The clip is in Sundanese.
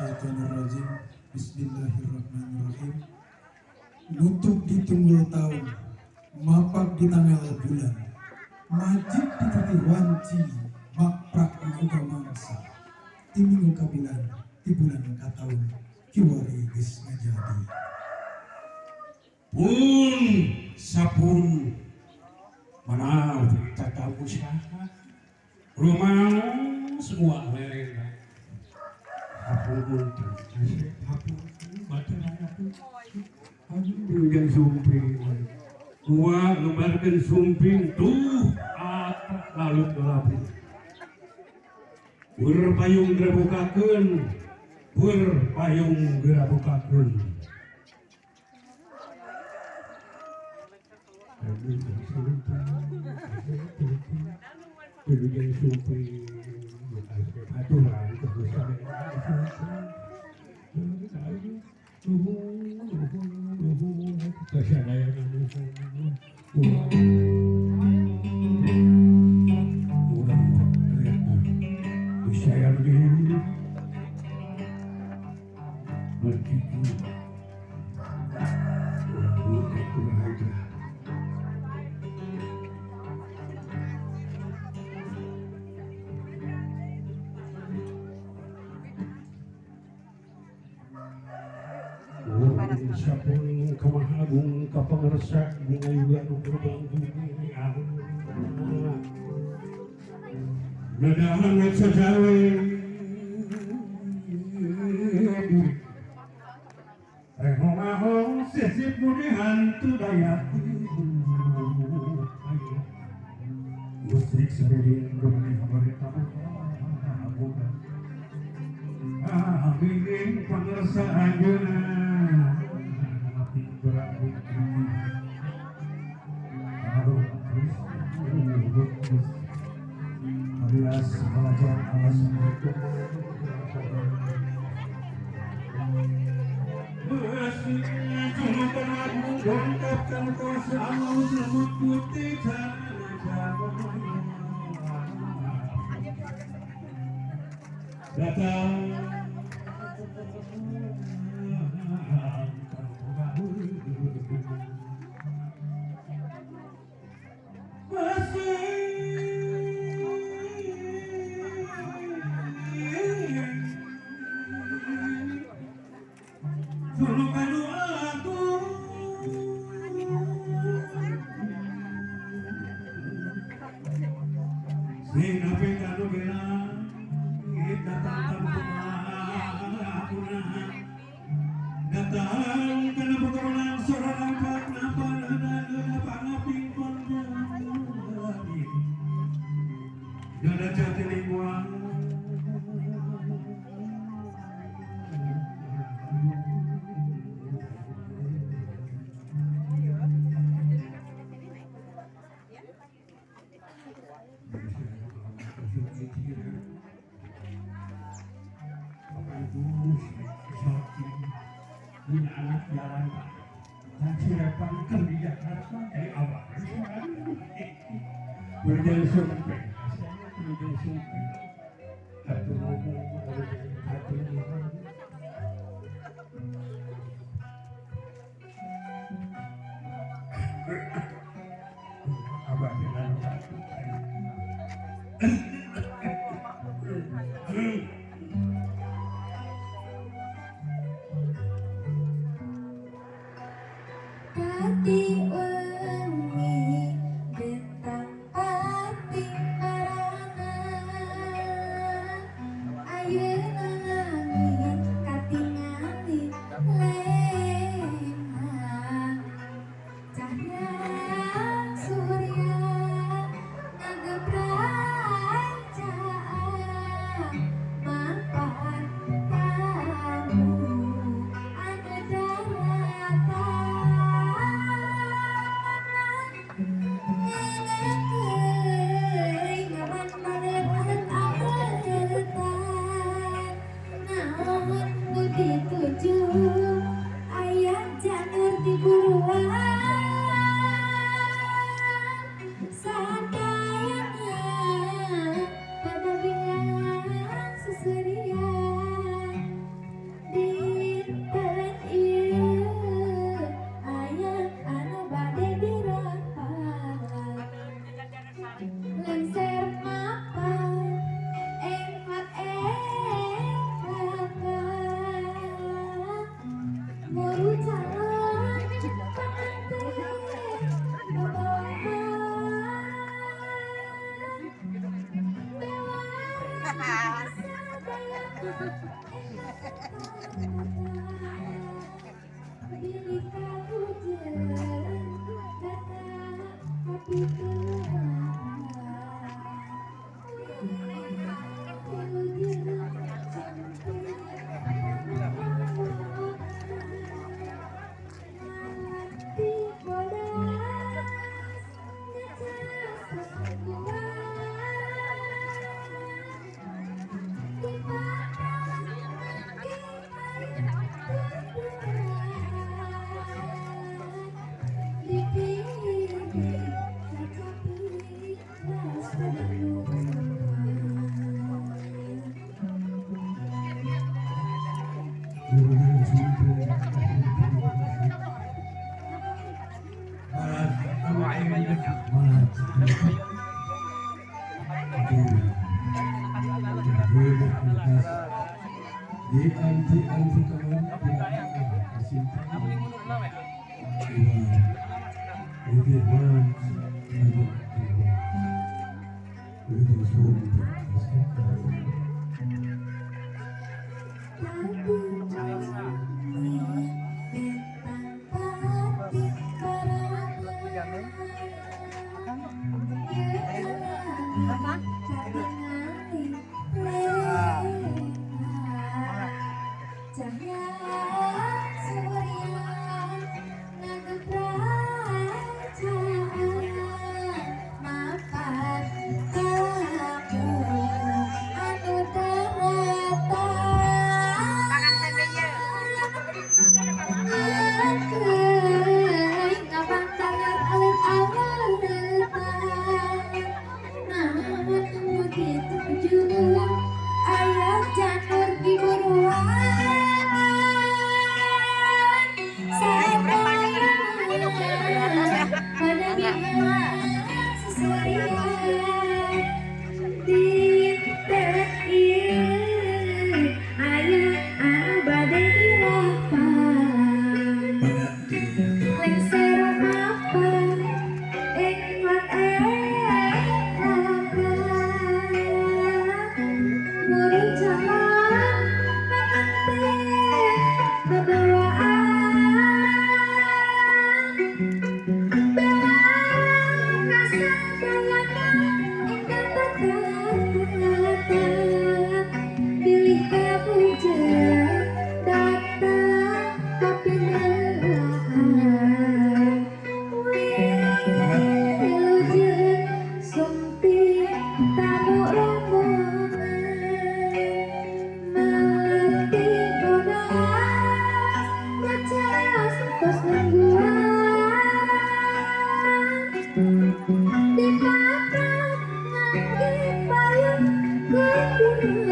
Minasyaitonirrajim. Bismillahirrahmanirrahim. Nutup di tunggul tahun, mapak di tanggal bulan, majid di titi wanci, makprak di uga mangsa, ti minggu kabilan, ti bulan kataun, kiwari geus ngajadi. Pun sapun manawi tatamu saha rumaos uwa lerena hapunten asep hapunten baturan aku aduh hujan sumping uwa ngebarkeun sumping tuh ata lalut gelapi Bur payung geura bur payung geura bukakeun. Wilujeng sumping aturan Sapun kamahagung kapangersa bunga yuga nu berbang bumi nada hangat sajawe rehomahong sisip budi hantu daya musrik sarudin bumi hamarita amin pangersa anjeunna datang punya anak jalan dan sirepan di Jakarta dari awal berjalan sampai berjalan sampai satu ngomong satu ngomong abah dengan Tati wengi bentang pating barana ayeuna langit katingali lehang cahya surya ngagebrai caang mapan tamu anu daratan aya janur di buruan sadayana pada bilang seserian. Di